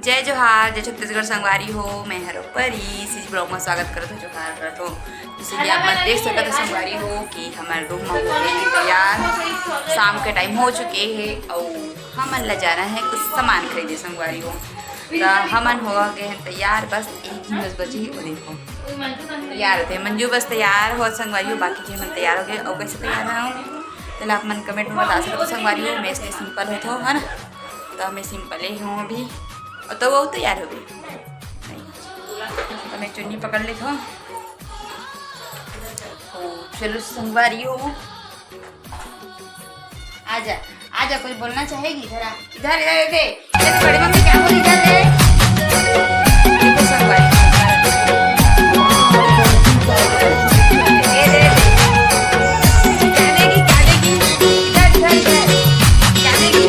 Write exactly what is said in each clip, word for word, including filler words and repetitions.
जय जोहार, जय छत्तीसगढ़ संगवारी हो। मैं हरो परी, सिज ब्लॉग में स्वागत करत हो, जोहार करत हो। जैसे कि आप मन देख सकत हो संगवारी हो कि हमर रूम में हो गए हैं तैयार, शाम के टाइम हो चुके हैं और हमन ला जाना है कुछ सामान खरीदे संगवारी हो। तो हमन हो गए हैं तैयार, बस एक ही बस बची है, वो देखो तैयार होते हैं। मंजू बस तैयार हो संगवारी हो, बाकी जो मन तैयार हो गए। और कैसे तैयार हो तो आप मन कमेंट में बता सकते हो संगवारी हो। मैं इसलिए सिंपल होत हो, है ना, तो मैं सिंपल ही हूँ अभी। और तो वो तैयार हो गई, तो मैं चुन्नी पकड़ लेत हूँ। तो चलो संगवारी हो, आजा, आजा, कोई बोलना चाहेगी? इधर आ, इधर, इधर, इधर। अरे बड़ी मम्मी क्या बोली? इधर ले। देखो संगवारी। ये दे। क्या देगी, क्या देगी? इधर, इधर, इधर। क्या देगी?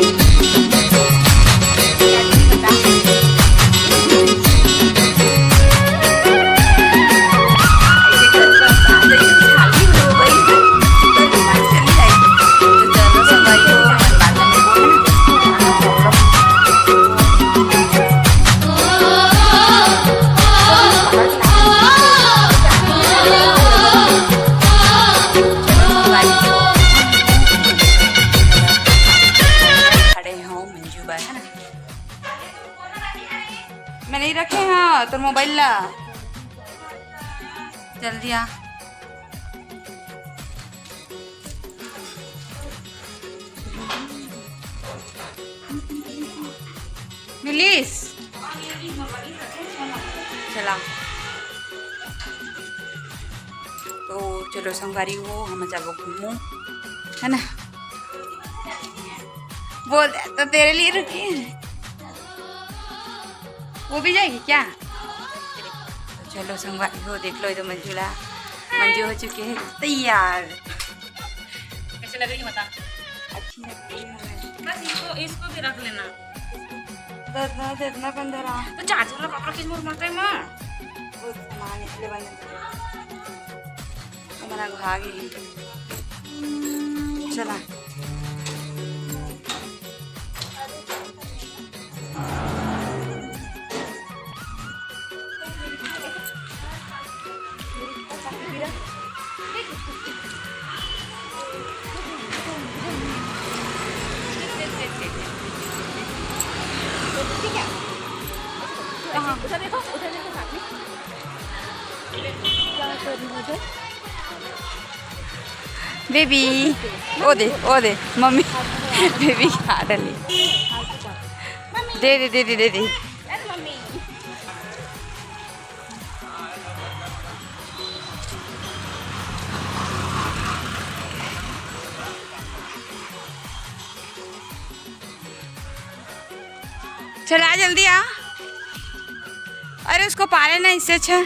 क्या देगी बता। खड़े हो मंजू बा, है ना? मैं नहीं रखे हाँ तोर मोबाइल ला। जल्दी आ। मिलिस। चला। तो चलो संगवारी हो, हम जाबो घूमो, है ना? बोल तो तेरे लिए रुकी है। वो भी जाएगी क्या? तो चलो संगवारी हो, देख लो, ये तो मंजू ला, मंजू हो चुके हैं तैयार। कैसे लग रही है बता? अच्छी लग रही है। बस इसको, इसको भी रख लेना। दस ना, दस ना, पंद्रह। तो चार्जर ला पकड़ के मोर माथे में। वो सामान इसलिए बंद। हमारा भाग ही। चला। बेबी, ओ दे, ओ दे, मम्मी, बेबी खा डली। दे दे, दे दे, दे दे। चल आ, जल्दी आ। अरे उसको पाले ना, इससे अच्छा।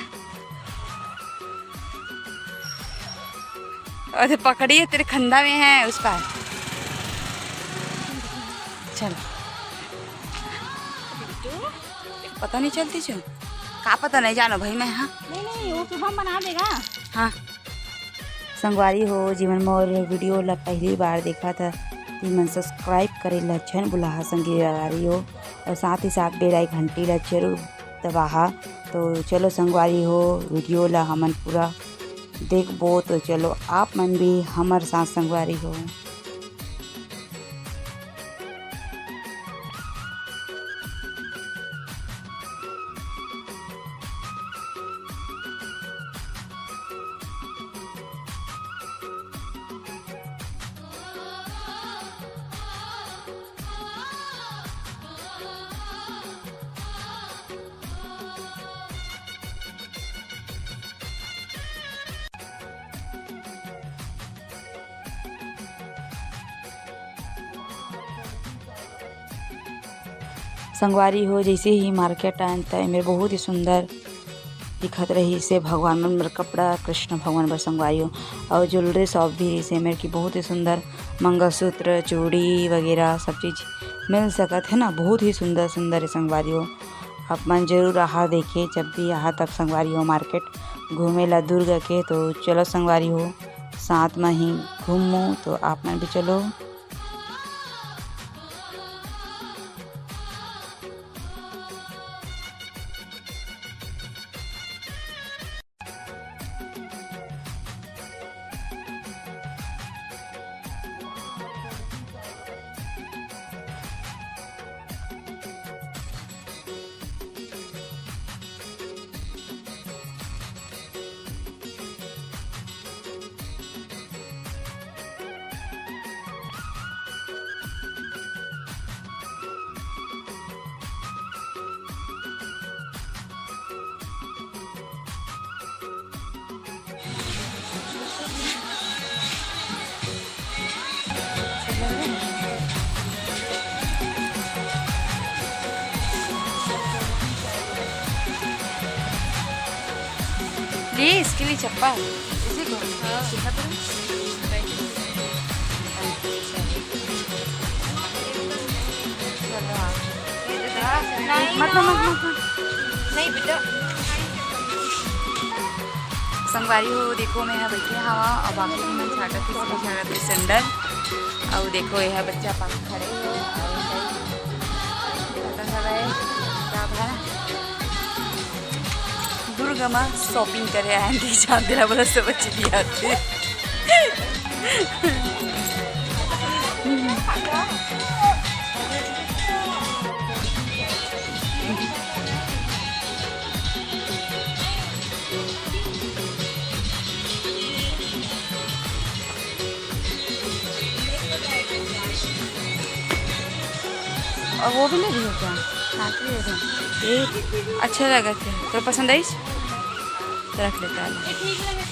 अरे पकड़ी है, तेरे खंदा में है उसका। चल। पता नहीं चलती छो। का पता नहीं जानो भाई मैं, हाँ। नहीं, नहीं, वो शुभम बना देगा। हाँ। संगवारी हो, जेमन मोर वीडियो ला पहली बार देखा था, तेमन सब्सक्राइब करे ला झन भुलाहा संगवारी हो, और साथ ही साथ बेल आई घंटी ला जरूर दबाहा। तो चलो संगवारी हो, वीडियो ला हमन पूरा देखबो, तो चलो आप मन भी हमर साथ संगवारी हो। संगवारी हो, जैसे ही मार्केट आयन, त एमेर बहुत ही सुंदर दिखत रहिस हे भगवान मन बर कपड़ा, कृष्ण भगवान बर संगवारी हो, और ज्वेलरी शॉप भी रहिस हे एमेर की बहुत ही सुंदर मंगलसूत्र, चूड़ी वगैरह सब चीज मिल सकत हे ना। बहुत ही सुंदर सुंदर हे संगवारी हो, आप मन जरूर आहा देखे, जब भी आहा तब संगवारी हो मार्केट घूमे ला दुर्ग के। तो चलो संगवारी हो, साथ में ही घूमो, तो आप मन भी चलो। ये इसके लिए चप्पल, इसी को? हाँ। कितना पड़ा? चलो, हाँ। नहीं मत, ना। मत, मत, मत। नहीं बेटा। संगवारी हो, देखो, मैं यहाँ बैठे हवा, अब बाकी मन छाटत हे, छाटत हे sandal। अउ देखो, यह बच्चा पास खड़े हे, अउ पसंद हवय, का भाई? दुर्ग म shopping करे आए हैं, दी जान दिला बोला सब चली आते। और वो भी ले रही हो क्या? हाँ, ये दे दो। ये अच्छा लगा थे, तो पसंद आई? तो रख लेता है। ये ठीक लगे।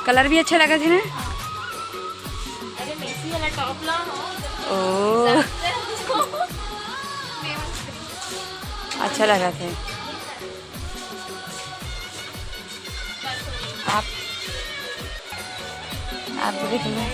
Colour भी अच्छा लगा थे ना? अरे, मेसी वाला top ला हो। ओ। अच्छा लगा थे। आप, आप भी देख लो।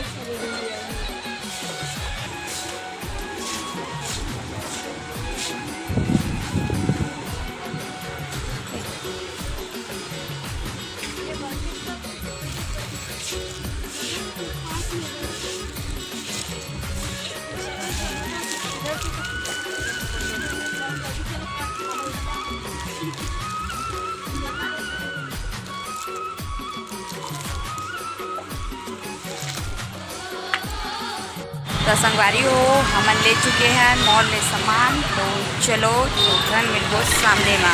तो संगवारी हो, हमन ले चुके हैं mall ले सामान, तो चलो तुरंत मिलबो सामने मा।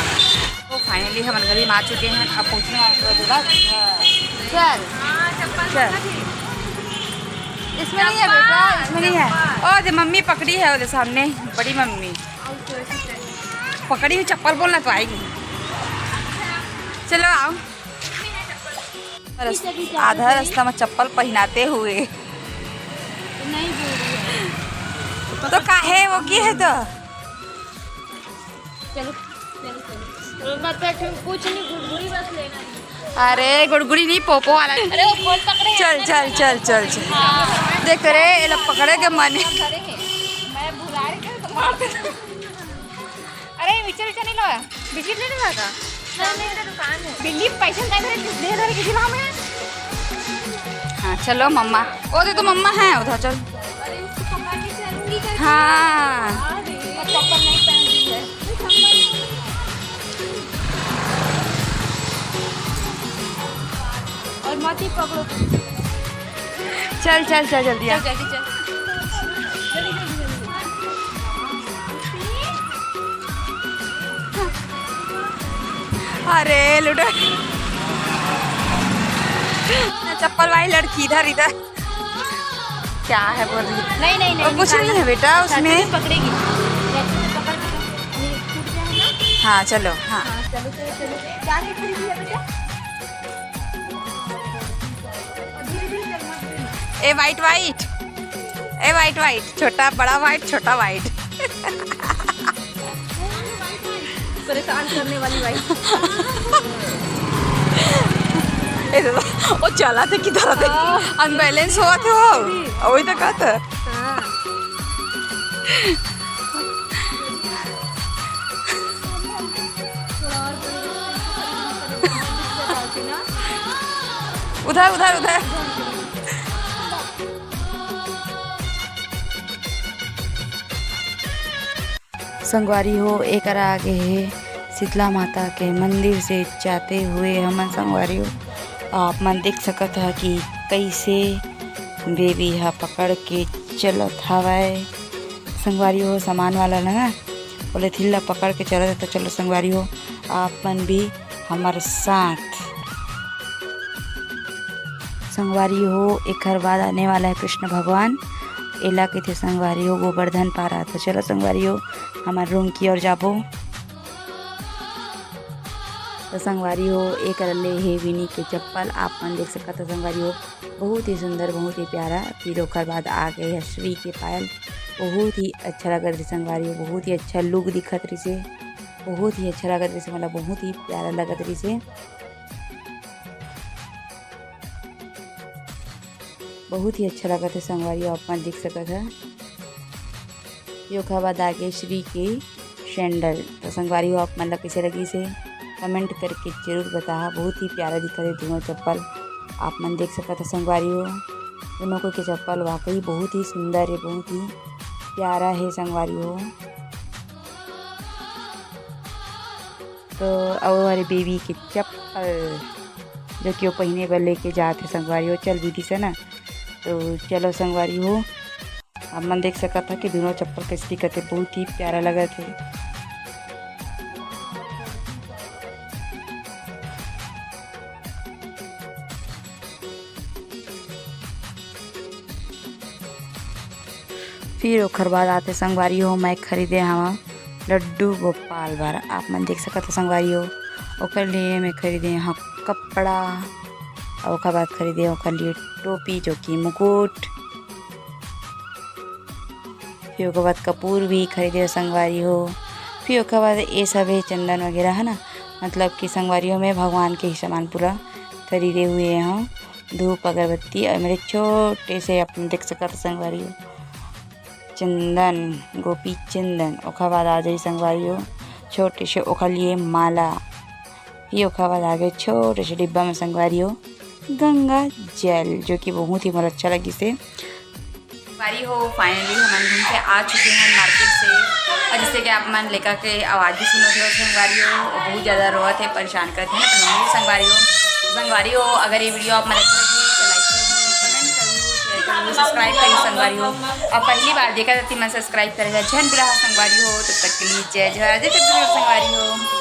तो finally हमन गली में आ चुके हैं। अब पहुँचने वाला थोड़ा दूर है। चल, चल। इसमें नहीं है बेटा, इसमें नहीं है। ओ, दे मम्मी पकड़ी है, वो दे सामने बड़ी मम्मी पकड़ी हुई, चप्पल बोलना तो आएगी। चलो आओ। रस-, आधा रास्ता में चप्पल पहनाते हुए। नहीं बोल रही है। तो काहे वो की है तो? चलो, चलो, चलो। मतलब कुछ नहीं, गुड़गुड़ी बस लेना है। अरे गुड़गुड़ी नहीं, पोपो वाला। अरे वो फोन पकड़े हैं, चल, चल, चल, चल, चल। हाँ। देख रे, ये लोग पकड़े के मन है। मैं भुला रही हूँ, तो मार देना। अरे, मिक्सचर विक्सचर नहीं लाया? बिस्किट नहीं लाया था? नहीं, मेरा दुकान है। बिल्ली पैसे नहीं दे रहे, दे रहे किसी लाओ मैं। हाँ, चलो मम्मा। ओ, दे तो मम्मा है उधर, चल। अरे, उसको पकड़ के चलूंगी करके। हाँ। अरे, और चप्पल नहीं पहन रही है। और मत ही पकड़ो। चल, चल, चल, जल्दी आ। चल, जल्दी चल। अरे लुटो, चप्पल वाली लड़की इधर, इधर। क्या है बोल रही है? नहीं, नहीं, नहीं, कुछ नहीं है बेटा उसमें। पकड़ेगी। हाँ, चलो, हाँ। हाँ, चलो, चलो, चलो। क्या खरीदी है बेटा? ए white white, ए white white, छोटा बड़ा white, छोटा white। परेशान करने वाली wife। ए तो, वो चला थे किधर थे? हाँ। Unbalance हुआ थे वो। वही तो कहा था। हाँ। उधर, उधर, उधर। संगवारी हो, एकरा आगे हे शीतला माता के मंदिर से जाते हुए हमन संगवारी हो, आप मन देख सकत ह कि कइसे बेबी ह पकड़ के चलत हवय। संगवारी हो, सामान वाला ना ओले थिल्ला पकड़ के चलत हे। तो चलो संगवारी हो, आप मन भी हमर साथ। संगवारी हो, एखर बाद आने वाला है कृष्ण भगवान। एला कहिथे संगवारी हो गोवर्धन पारा। तो चलो संगवारी हो, हमर room की ओर जाबो। तो संगवारी हो, एकर ले हे विनी के चप्पल, आप मन देख सकत हो संगवारी हो, बहुत ही सुंदर, बहुत ही प्यारा। फिर ओकर बाद आ गए हे श्री के पायल, बहुत ही अच्छा लगत रहिसे संगवारी हो, बहुत ही अच्छा look दिखत रहिसे, बहुत ही अच्छा लगत रहिसे, मतलब बहुत ही प्यारा लगत रहिसे। बहुत ही अच्छा लगत हे संगवारी हो, आप मन देख सकत ह। ये ओखर बाद आगे श्री के सैंडल। तो संगवारी हो, आप मन ला कइसे लगिस हे, कमेंट करके जरूर बताहा। बहुत ही प्यारा दिखत हे दोनों चप्पल, आप मन देख सकत ह संगवारी हो। दोनों को के चप्पल वाकई बहुत ही सुंदर हे, बहुत ही प्यारा हे संगवारी हो। तो अउ हरे बेबी के चप्पल, जो कि वो पहिने बर लेके जात हे संगवारी हो, चल भी दिस हे ना। तो चलो संगवारी हो, आप मन देख सकत ह कि दोनों चप्पल कइसे दिखत हे, बहुत ही प्यारा लगत हे। फिर ओखर बाद आथे संगवारी हो, मैं खरीदे हवं लड्डू गोपाल बर। आप मन देख सकत ह संगवारी हो, ओकर लिए मैं खरीदे हवं कपड़ा, अउ ओखर बाद खरीदे हवं ओखर लिए टोपी, जो कि मुकुट, फिर ओकर बाद कपूर भी खरीदे हवं संगवारी हो। फिर ओकर बाद ये सब हे चंदन वगैरह, है ना, मतलब कि संगवारी हो, मैं भगवान के ही सामान पूरा खरीदे हुए हवं। धूप अगरबत्ती अउ मेरे छोटे से, आप मन देख सकत ह संगवारी हो, चंदन, गोपी चंदन। ओखर बाद आ जाई संगवारी हो छोटे से ओखर लिए माला। फिर ओखर बाद आ गे छोटे से डिब्बा में संगवारी हो गंगा जल, जो कि बहुत ही मोला अच्छा लगिस हे। संगवारी हो, finally हमन घूम के आ चुके हैं मार्केट से। और जैसे कि आप मन लइका के आवाज़ भी सुनत हो संगवारी हो, वो बहुत ज़्यादा रोवत हे, परेशान करत हे ना, तो मम्मी संगवारी हो। संगवारी हो, अगर ये वीडियो आप मन अच्छा लगी तो लाइक करू, कमेंट करू, शेयर करू, सब्सक्राइब करू संगवारी हो। और पहली बार देखा रहती मन सब्सक्राइब करे ला झन भुलाहा संगवारी हो। तब तक के लिए जय जोहार, जय छत्तीसगढ़ संगवारी हो।